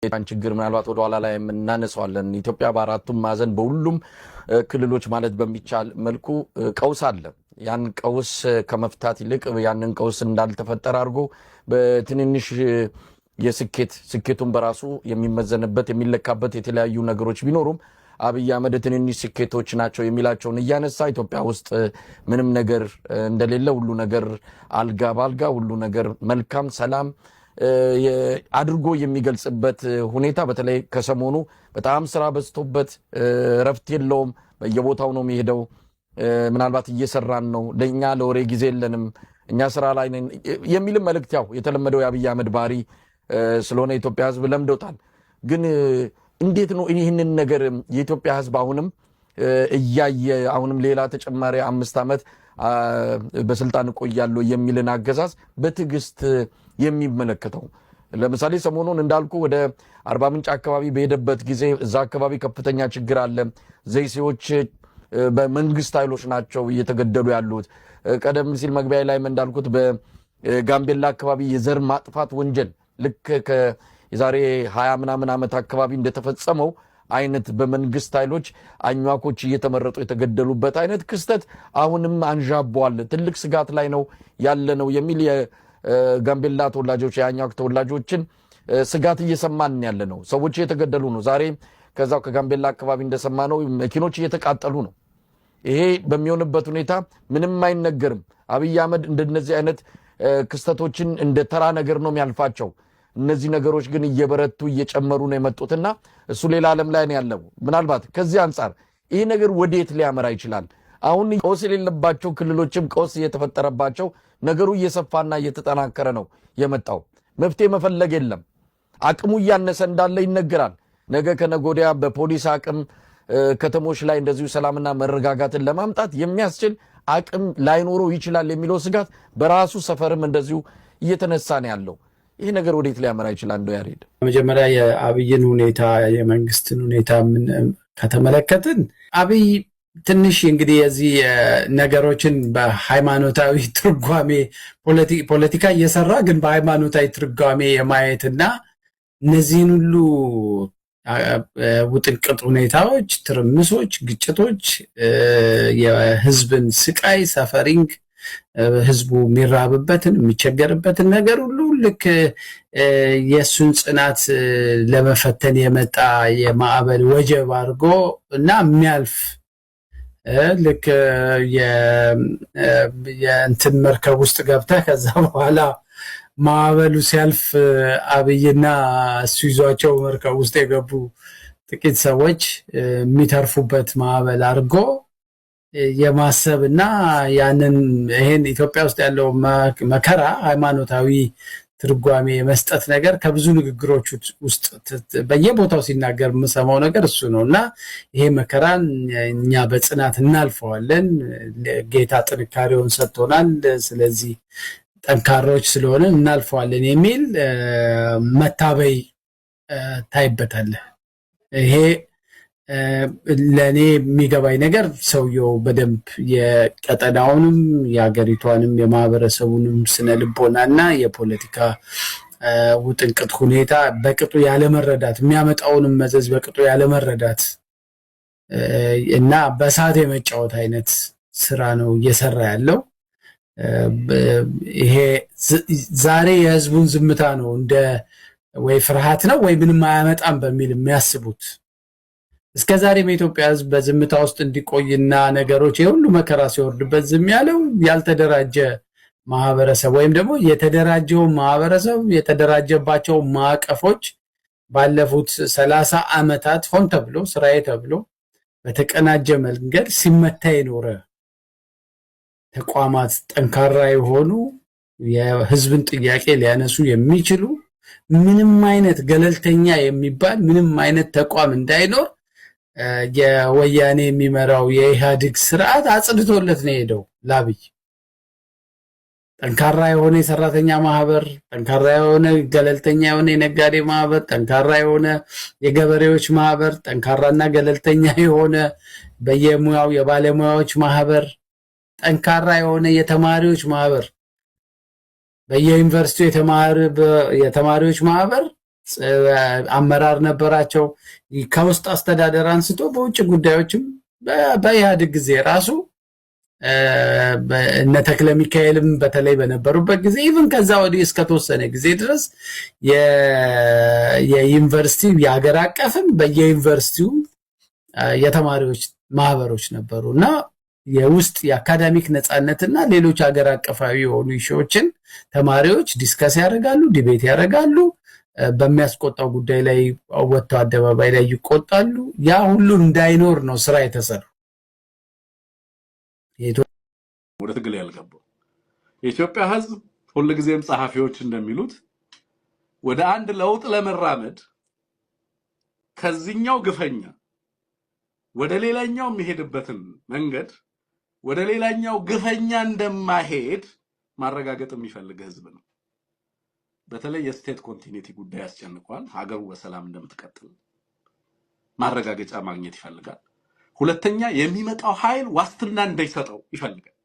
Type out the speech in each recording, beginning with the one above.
ችግር ምናልባት ወደኋላ ላይ የምናነሳዋለን። ኢትዮጵያ በአራቱም ማዕዘን በሁሉም ክልሎች ማለት በሚቻል መልኩ ቀውስ አለ። ያን ቀውስ ከመፍታት ይልቅ ያንን ቀውስ እንዳልተፈጠረ አድርጎ በትንንሽ የስኬት ስኬቱን በራሱ የሚመዘንበት የሚለካበት የተለያዩ ነገሮች ቢኖሩም አብይ አህመድ ትንንሽ ስኬቶች ናቸው የሚላቸውን እያነሳ ኢትዮጵያ ውስጥ ምንም ነገር እንደሌለ፣ ሁሉ ነገር አልጋ ባልጋ፣ ሁሉ ነገር መልካም ሰላም አድርጎ የሚገልጽበት ሁኔታ በተለይ ከሰሞኑ በጣም ስራ በዝቶበት እረፍት የለውም። በየቦታው ነው የሚሄደው። ምናልባት እየሰራን ነው፣ ለእኛ ለወሬ ጊዜ የለንም፣ እኛ ስራ ላይ ነን የሚልም መልእክት ያው የተለመደው የአብይ አህመድ ባህሪ ስለሆነ የኢትዮጵያ ሕዝብ ለምዶታል። ግን እንዴት ነው ይህንን ነገር የኢትዮጵያ ሕዝብ አሁንም እያየ አሁንም ሌላ ተጨማሪ 5 ዓመት በስልጣን እቆያለሁ የሚልን አገዛዝ በትዕግስት የሚመለከተው? ለምሳሌ ሰሞኑን እንዳልኩ ወደ አርባ ምንጭ አካባቢ በሄደበት ጊዜ እዛ አካባቢ ከፍተኛ ችግር አለ። ዘይሴዎች በመንግስት ኃይሎች ናቸው እየተገደሉ ያሉት። ቀደም ሲል መግቢያ ላይም እንዳልኩት በጋምቤላ አካባቢ የዘር ማጥፋት ወንጀል ልክ የዛሬ 20 ምናምን ዓመት አካባቢ እንደተፈጸመው አይነት በመንግስት ኃይሎች አኟኮች እየተመረጡ የተገደሉበት አይነት ክስተት አሁንም አንዣቧል። ትልቅ ስጋት ላይ ነው ያለ ነው የሚል የጋምቤላ ተወላጆች የአኟክ ተወላጆችን ስጋት እየሰማን ያለ ነው። ሰዎች እየተገደሉ ነው። ዛሬ ከዛው ከጋምቤላ አካባቢ እንደሰማነው መኪኖች እየተቃጠሉ ነው። ይሄ በሚሆንበት ሁኔታ ምንም አይነገርም። አብይ አህመድ እንደነዚህ አይነት ክስተቶችን እንደ ተራ ነገር ነው የሚያልፋቸው። እነዚህ ነገሮች ግን እየበረቱ እየጨመሩ ነው የመጡትና እሱ ሌላ ዓለም ላይ ነው ያለው። ምናልባት ከዚህ አንጻር ይህ ነገር ወዴት ሊያመራ ይችላል? አሁን ቀውስ የሌለባቸው ክልሎችም ቀውስ እየተፈጠረባቸው ነገሩ እየሰፋና እየተጠናከረ ነው የመጣው። መፍትሄ መፈለግ የለም። አቅሙ እያነሰ እንዳለ ይነገራል። ነገ ከነገ ወዲያ በፖሊስ አቅም ከተሞች ላይ እንደዚሁ ሰላምና መረጋጋትን ለማምጣት የሚያስችል አቅም ላይኖረው ይችላል የሚለው ስጋት በራሱ ሰፈርም እንደዚሁ እየተነሳ ነው ያለው። ይህ ነገር ወዴት ሊያመራ ይችላል? እንደው ያሬድ፣ መጀመሪያ የአብይን ሁኔታ የመንግስትን ሁኔታ ከተመለከትን አብይ ትንሽ እንግዲህ የዚህ ነገሮችን በሃይማኖታዊ ትርጓሜ፣ ፖለቲካ እየሰራ ግን በሃይማኖታዊ ትርጓሜ የማየትና እነዚህን ሁሉ ውጥንቅጥ ሁኔታዎች፣ ትርምሶች፣ ግጭቶች፣ የህዝብን ስቃይ suffering፣ ህዝቡ የሚራብበትን የሚቸገርበትን ነገር ሁሉ ልክ የእሱን ጽናት ለመፈተን የመጣ የማዕበል ወጀብ አድርጎ እና የሚያልፍ ልክ የእንትን መርከብ ውስጥ ገብተህ ከዛ በኋላ ማዕበሉ ሲያልፍ አብይና እሱ ይዟቸው መርከብ ውስጥ የገቡ ጥቂት ሰዎች የሚተርፉበት ማዕበል አድርጎ የማሰብ እና ያንን ይሄን ኢትዮጵያ ውስጥ ያለው መከራ ሃይማኖታዊ ትርጓሜ የመስጠት ነገር ከብዙ ንግግሮች ውስጥ በየቦታው ሲናገር የምሰማው ነገር እሱ ነው። እና ይሄ መከራን እኛ በጽናት እናልፈዋለን፣ ጌታ ጥንካሬውን ሰጥቶናል፣ ስለዚህ ጠንካሮች ስለሆነ እናልፈዋለን የሚል መታበይ ታይበታለህ። ይሄ ለእኔ የሚገባኝ ነገር ሰውየው በደንብ የቀጠናውንም የሀገሪቷንም የማህበረሰቡንም ስነ ልቦናና የፖለቲካ ውጥንቅጥ ሁኔታ በቅጡ ያለመረዳት፣ የሚያመጣውንም መዘዝ በቅጡ ያለመረዳት እና በእሳት የመጫወት አይነት ስራ ነው እየሰራ ያለው። ይሄ ዛሬ የህዝቡን ዝምታ ነው እንደ ወይ ፍርሃት ነው ወይ ምንም አያመጣም በሚል የሚያስቡት። እስከ ዛሬም የኢትዮጵያ ህዝብ በዝምታ ውስጥ እንዲቆይና ነገሮች የሁሉ መከራ ሲወርድበት ዝም ያለው ያልተደራጀ ማህበረሰብ ወይም ደግሞ የተደራጀው ማህበረሰብ የተደራጀባቸው ማዕቀፎች ባለፉት 30 ዓመታት ሆን ተብሎ ስራዬ ተብሎ በተቀናጀ መንገድ ሲመታ የኖረ ተቋማት፣ ጠንካራ የሆኑ የህዝብን ጥያቄ ሊያነሱ የሚችሉ ምንም አይነት ገለልተኛ የሚባል ምንም አይነት ተቋም እንዳይኖር የወያኔ የሚመራው የኢህአዴግ ስርዓት አጽድቶለት ነው የሄደው ለአብይ። ጠንካራ የሆነ የሰራተኛ ማህበር፣ ጠንካራ የሆነ ገለልተኛ የሆነ የነጋዴ ማህበር፣ ጠንካራ የሆነ የገበሬዎች ማህበር፣ ጠንካራና ገለልተኛ የሆነ በየሙያው የባለሙያዎች ማህበር፣ ጠንካራ የሆነ የተማሪዎች ማህበር፣ በየዩኒቨርሲቲው የተማሪዎች ማህበር አመራር ነበራቸው። ከውስጥ አስተዳደር አንስቶ በውጭ ጉዳዮችም በኢህአዴግ ጊዜ ራሱ እነ ተክለ ሚካኤልም በተለይ በነበሩበት ጊዜ፣ even ከዛ ወዲህ እስከተወሰነ ጊዜ ድረስ የዩኒቨርሲቲ የሀገር አቀፍም በየዩኒቨርሲቲው የተማሪዎች ማህበሮች ነበሩ እና የውስጥ የ academic ነፃነትና ሌሎች ሀገር አቀፋዊ የሆኑ issue ዎችን ተማሪዎች discuss ያደርጋሉ፣ debate ያደርጋሉ። በሚያስቆጣው ጉዳይ ላይ ወጥተው አደባባይ ላይ ይቆጣሉ። ያ ሁሉ እንዳይኖር ነው ስራ የተሰራው። ወደ ትግል ያልገባው የኢትዮጵያ ሕዝብ ሁልጊዜም ጸሐፊዎች እንደሚሉት ወደ አንድ ለውጥ ለመራመድ ከዚህኛው ግፈኛ ወደ ሌላኛው የሚሄድበትን መንገድ ወደ ሌላኛው ግፈኛ እንደማይሄድ ማረጋገጥ የሚፈልግ ህዝብ ነው። በተለይ የ state continuity ጉዳይ ያስጨንቀዋል። ሀገሩ በሰላም እንደምትቀጥል ማረጋገጫ ማግኘት ይፈልጋል። ሁለተኛ፣ የሚመጣው ኃይል ዋስትና እንዳይሰጠው ይፈልጋል።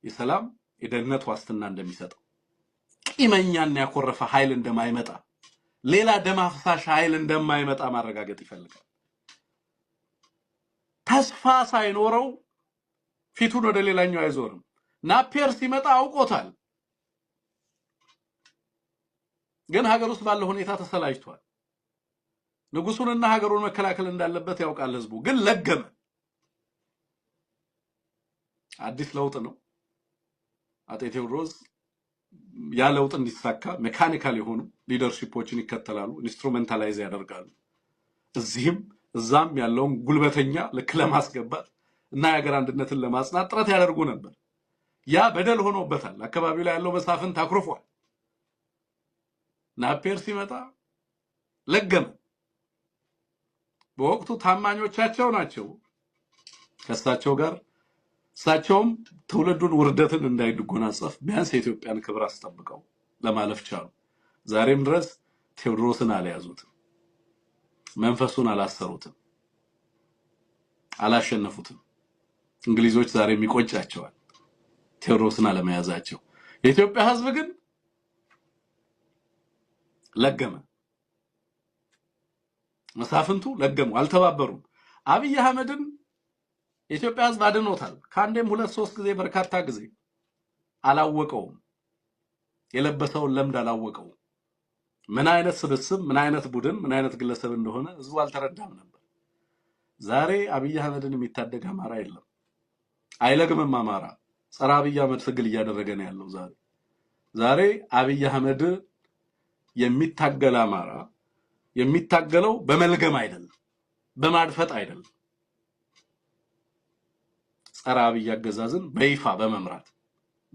የሰላም የደህንነት ዋስትና እንደሚሰጠው፣ ቂመኛና ያኮረፈ ኃይል እንደማይመጣ፣ ሌላ ደም አፍሳሽ ኃይል እንደማይመጣ ማረጋገጥ ይፈልጋል። ተስፋ ሳይኖረው ፊቱን ወደ ሌላኛው አይዞርም። ናፔር ሲመጣ አውቆታል፣ ግን ሀገር ውስጥ ባለው ሁኔታ ተሰላጅቷል። ንጉሱንና ሀገሩን መከላከል እንዳለበት ያውቃል ህዝቡ፣ ግን ለገመ። አዲስ ለውጥ ነው። አጤ ቴዎድሮስ ያ ለውጥ እንዲሳካ mechanical የሆኑ leadership ኦችን ይከተላሉ፣ instrumentalize ያደርጋሉ። እዚህም እዛም ያለውን ጉልበተኛ ልክ ለማስገባት እና የሀገር አንድነትን ለማጽናት ጥረት ያደርጉ ነበር። ያ በደል ሆኖበታል። አካባቢው ላይ ያለው መሳፍንት አኩርፏል። ናፔር ሲመጣ ለገመ። በወቅቱ ታማኞቻቸው ናቸው ከእሳቸው ጋር። እሳቸውም ትውልዱን ውርደትን እንዳይጎናጸፍ ቢያንስ የኢትዮጵያን ክብር አስጠብቀው ለማለፍ ቻሉ። ዛሬም ድረስ ቴዎድሮስን አልያዙትም፣ መንፈሱን አላሰሩትም፣ አላሸነፉትም። እንግሊዞች ዛሬም ይቆጫቸዋል ቴዎድሮስን አለመያዛቸው። የኢትዮጵያ ሕዝብ ግን ለገመ። መሳፍንቱ ለገሙ፣ አልተባበሩም። አብይ አህመድን የኢትዮጵያ ሕዝብ አድኖታል። ከአንዴም ሁለት ሶስት ጊዜ፣ በርካታ ጊዜ። አላወቀውም። የለበሰውን ለምድ አላወቀውም። ምን አይነት ስብስብ፣ ምን አይነት ቡድን፣ ምን አይነት ግለሰብ እንደሆነ ህዝቡ አልተረዳም ነበር። ዛሬ አብይ አህመድን የሚታደግ አማራ የለም። አይለግምም። አማራ ጸረ አብይ አህመድ ትግል እያደረገ ነው ያለው ዛሬ። ዛሬ አብይ አህመድ የሚታገል አማራ የሚታገለው በመልገም አይደለም፣ በማድፈጥ አይደለም። ጸረ አብይ አገዛዝን በይፋ በመምራት፣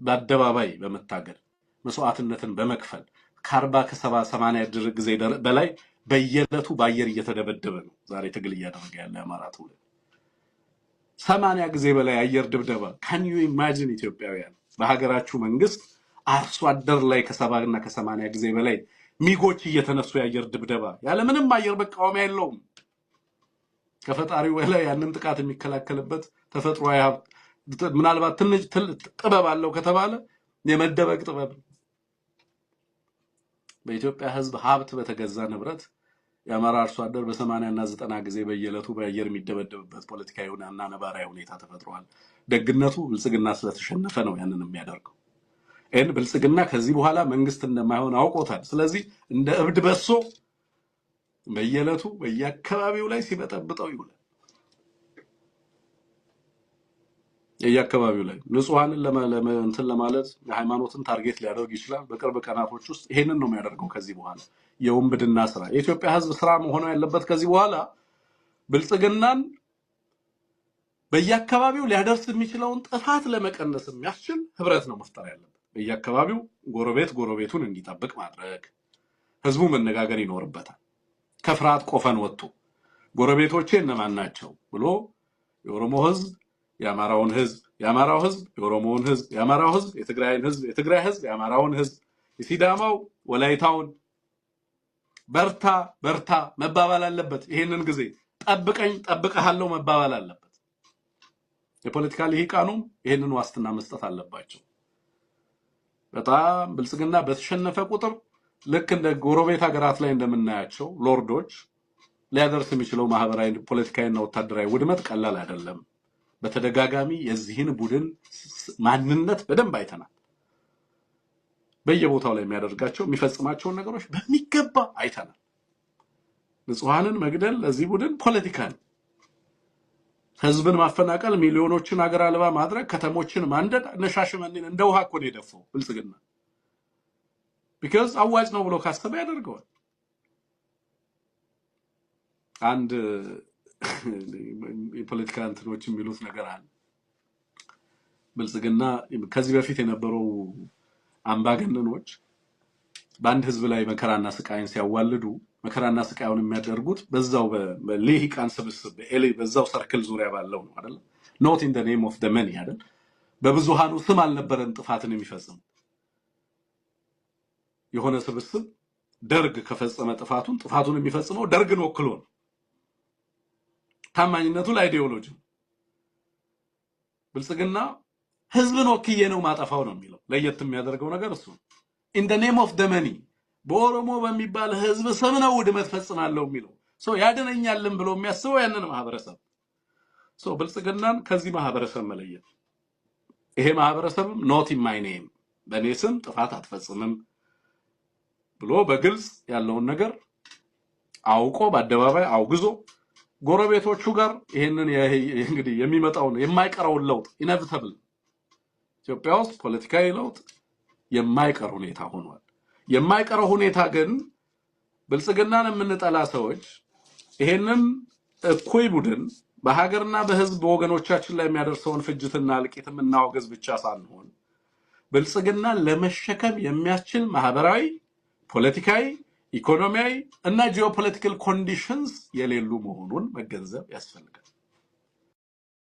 በአደባባይ በመታገል፣ መስዋዕትነትን በመክፈል፣ ከ40 ከ70 80 ጊዜ በላይ በየዕለቱ በአየር እየተደበደበ ነው ዛሬ ትግል እያደረገ ያለ የአማራ ትውልድ። 80 ጊዜ በላይ አየር ድብደባ፣ can you imagine? ኢትዮጵያውያን፣ በሀገራችሁ መንግስት አርሶ አደር ላይ ከ70 እና ከ80 ጊዜ በላይ ሚጎች እየተነሱ የአየር ድብደባ፣ ያለ ምንም አየር መቃወሚያ የለውም። ከፈጣሪው በላይ ያንን ጥቃት የሚከላከልበት ተፈጥሯዊ ሀብት፣ ምናልባት ትንሽ ጥበብ አለው ከተባለ የመደበቅ ጥበብ ነው። በኢትዮጵያ ሕዝብ ሀብት በተገዛ ንብረት የአማራ አርሶ አደር በ80 እና 90 ጊዜ በየዕለቱ በአየር የሚደበደብበት ፖለቲካዊ እና ነባራዊ ሁኔታ ተፈጥሯል። ደግነቱ ብልጽግና ስለተሸነፈ ነው ያንን የሚያደርገው። ይህን ብልጽግና ከዚህ በኋላ መንግስት እንደማይሆን አውቆታል። ስለዚህ እንደ እብድ በሶ በየዕለቱ በየአካባቢው ላይ ሲበጠብጠው ይውላል። የየአካባቢው ላይ ንጹሐንን እንትን ለማለት የሃይማኖትን target ሊያደርግ ይችላል። በቅርብ ቀናቶች ውስጥ ይሄንን ነው የሚያደርገው። ከዚህ በኋላ የውንብድና ስራ የኢትዮጵያ ሕዝብ ስራ መሆኑ ያለበት ከዚህ በኋላ ብልጽግናን በየአካባቢው ሊያደርስ የሚችለውን ጥፋት ለመቀነስ የሚያስችል ህብረት ነው መፍጠር ያለበት። በየአካባቢው ጎረቤት ጎረቤቱን እንዲጠብቅ ማድረግ፣ ህዝቡ መነጋገር ይኖርበታል። ከፍርሃት ቆፈን ወጥቶ ጎረቤቶቼ እነማን ናቸው ብሎ የኦሮሞ ህዝብ የአማራውን ህዝብ፣ የአማራው ህዝብ የኦሮሞውን ህዝብ፣ የአማራው ህዝብ የትግራይን ህዝብ፣ የትግራይ ህዝብ የአማራውን ህዝብ፣ የሲዳማው ወላይታውን በርታ በርታ መባባል አለበት። ይሄንን ጊዜ ጠብቀኝ ጠብቀሃለሁ መባባል አለበት። የፖለቲካ ልሂቃኑም ይሄንን ዋስትና መስጠት አለባቸው። በጣም ብልጽግና በተሸነፈ ቁጥር ልክ እንደ ጎረቤት ሀገራት ላይ እንደምናያቸው lord ኦች ሊያደርስ የሚችለው ማህበራዊ፣ ፖለቲካዊና ወታደራዊ ውድመት ቀላል አይደለም። በተደጋጋሚ የዚህን ቡድን ማንነት በደንብ አይተናል። በየቦታው ላይ የሚያደርጋቸው፣ የሚፈጽማቸውን ነገሮች በሚገባ አይተናል። ንጹሐንን መግደል ለዚህ ቡድን ፖለቲካ ነው። ህዝብን ማፈናቀል፣ ሚሊዮኖችን አገር አልባ ማድረግ፣ ከተሞችን ማንደድ፣ እነ ሻሸመኔን እንደ ውሃ እኮ ነው የደፋው ብልጽግና። Because አዋጭ ነው ብሎ ካሰበ ያደርገዋል። አንድ የፖለቲካ እንትኖች የሚሉት ነገር አለ። ብልጽግና ከዚህ በፊት የነበረው አምባገነኖች በአንድ ህዝብ ላይ መከራና ስቃይን ሲያዋልዱ መከራና ስቃዩን የሚያደርጉት በዛው በልሂቃን ስብስብ፣ በ elite፣ በዛው circle ዙሪያ ባለው ነው አይደል? Not in the name of the many አይደል? በብዙሃኑ ስም አልነበረን ጥፋትን የሚፈጽም። የሆነ ስብስብ ደርግ ከፈጸመ ጥፋቱን፣ ጥፋቱን የሚፈጽመው ደርግን ወክሎ ነው። ታማኝነቱ ለ ideology ነው። ብልጽግና ህዝብን ወክዬ ነው ማጠፋው ነው የሚለው። ለየት የሚያደርገው ነገር እሱ ነው። In the name of the many፣ በኦሮሞ በሚባል ህዝብ ስም ነው ውድመት ፈጽማለሁ የሚለው። So ያድነኛልን ብሎ የሚያስበው ያንን ማህበረሰብ። So ብልጽግናን ከዚህ ማህበረሰብ መለየት፣ ይሄ ማህበረሰብም not in my name፣ በእኔ ስም ጥፋት አትፈጽምም ብሎ በግልጽ ያለውን ነገር አውቆ በአደባባይ አውግዞ ጎረቤቶቹ ጋር ይሄንን እንግዲህ የሚመጣውን የማይቀረውን ለውጥ፣ inevitable፣ ኢትዮጵያ ውስጥ ፖለቲካዊ ለውጥ የማይቀር ሁኔታ ሆኗል። የማይቀረው ሁኔታ ግን ብልጽግናን የምንጠላ ሰዎች ይሄንን እኩይ ቡድን በሀገርና በሕዝብ በወገኖቻችን ላይ የሚያደርሰውን ፍጅትና እልቂት የምናወግዝ ብቻ ሳንሆን ብልጽግናን ለመሸከም የሚያስችል ማህበራዊ፣ ፖለቲካዊ፣ ኢኮኖሚያዊ እና geopolitical conditions የሌሉ መሆኑን መገንዘብ ያስፈልጋል።